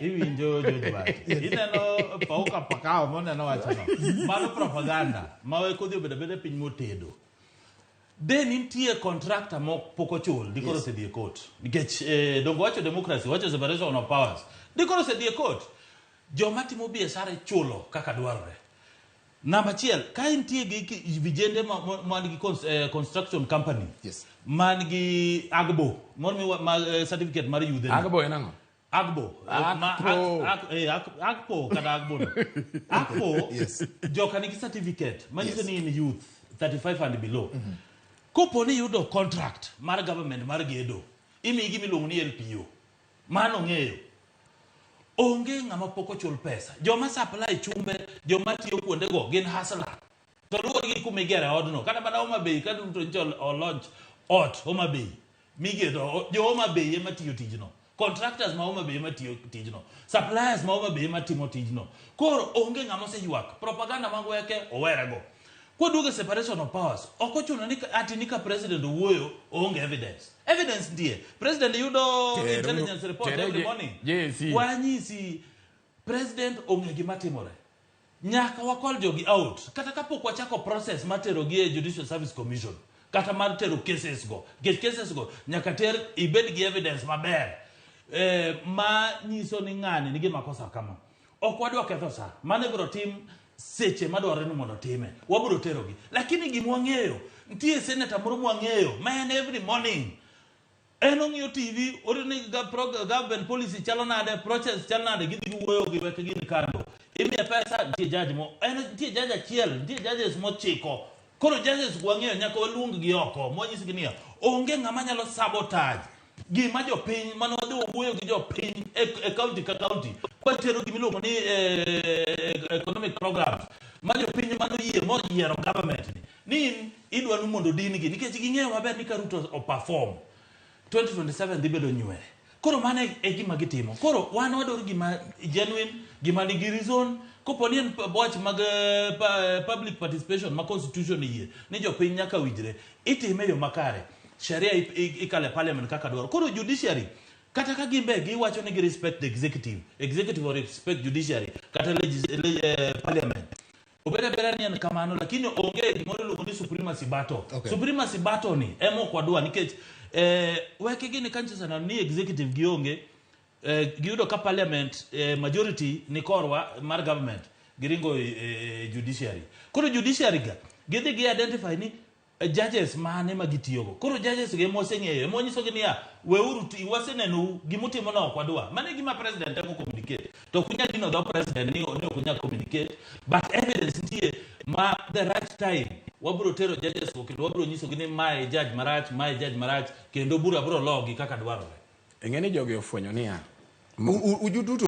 Iwinjo George Wati. Ineno pauka pakao moneno wachono. Mano propaganda ma we kodhi obedo abeda piny motedo. De nitie contractor ma pok ochul dikoro osedhi e court. Nikech dongo wacho democracy, wacho separation of powers. Dikoro osedhi e court. Joma timo biashara ichulo kaka dwarore. Namba achiel, ka intie gi vijende man gi construction company man gi AGBO, moro ma certificate mar yudhe ni. AGBO en ang'o? AGBO. AGBO. AGBO kata AGBO no. AGBO, joka nigi certificate manyiso ni in youth 35 and below. Kopo ni iyudo contract mar government mar gedo, imiyi gima iluongo ni LPO. Mano ng'eyo. Onge ng'ama pok ochul pesa. Joma supply chumbe, joma tiyo kuondego gin hustler. To luwore gi kuma igere odno. Kata mana Homa Bay, ka Ruto nyocha o launch ot Homa Bay, migedo, jo Homa Bay ema tiyo tijno. Contractors ma Homa Bay ema tiyo tijno. Suppliers ma Homa Bay ema timo tijno. Koro onge ng'ama oseywak. Propaganda mag weke owerego. Kwaduogo e separation of powers, ok ochuno ni ati ni ka president owuoyo, oonge evidence. Evidence nitie. President yudo intelligence report Tere every morning. JSC. Wanyisi president ong'e gima timore. Nyaka wa call jogi out. Kata kapok wachako process mar tero gi e Judicial Service Commission, kata mar tero cases go. Nikech cases go nyaka ter ibed gi evidence maber. Ma nyiso ni ng'ani nigi makosa kama. Ok wadwa ketho sa. Mano ibiro tim seche madwarore ni mondo time. Wabiro terogi. Lakini gima wang'eyo, nitie senator moro mwang'eyo ma en every morning en ong'iyo TV, orito ni government policy chalo nade, process chalo nade, gidhi giwuoyo gi weke gini kando. Imiye pesa, nitie judge mo, en nitie judge achiel, nitie judges mochiko. Koro judges wang'eyo nyaka waluong gi oko, mwanyisgi niya, onge ng'ama nyalo sabotage gima jopiny mane wadhi wawuoyo gi jopiny e county ka county kwatero gima iluongo ni economic programs ma jopiny mane oyie moyiero government ni in idwa ni mondo odin gi nikech ging'eyo maber ni ka Ruto o perform 2027 dhi bedo nywe. Koro mano e gima gitimo. Koro wan wadwaro gima genuine, gima nigi reason. Kopo ni en wach mag public participation ma constitution oyie ni jopiny nyaka winjre, itime e yo makare. Sheria ikalo e parliament kaka dwaro. Koro judiciary kata ka gimbe giwacho ni gi respect the executive, executive or respect judiciary kata parliament. Obed abeda ni en kamano, lakini onge gimoro iluongo ni supremacy battle. Supremacy battle ni ema ok wadwa nikech weke gini kanyo sana ni executive gionge, giyudo ka parliament majority ni korwa mar government giringo judiciary. Koro judiciary ga gidhi gi identify ni judges mane ma gitiyogo. Koro judges gi ema waseng'eyo, ema wanyisogi niya, weuru wasenenou gimutimo no ok wadwa. Mano e gima president temo communicate. To ok unyal dino dho president ni ok unyal communicate, but evidence nitie ma the right time wabiro tero judges go kendo wabiro nyisogi ni mae judge marach, mae judge marach, kendo bura biro logi kaka dwarore. Ing'e ni jogi ofwenyo niya, Uju duto.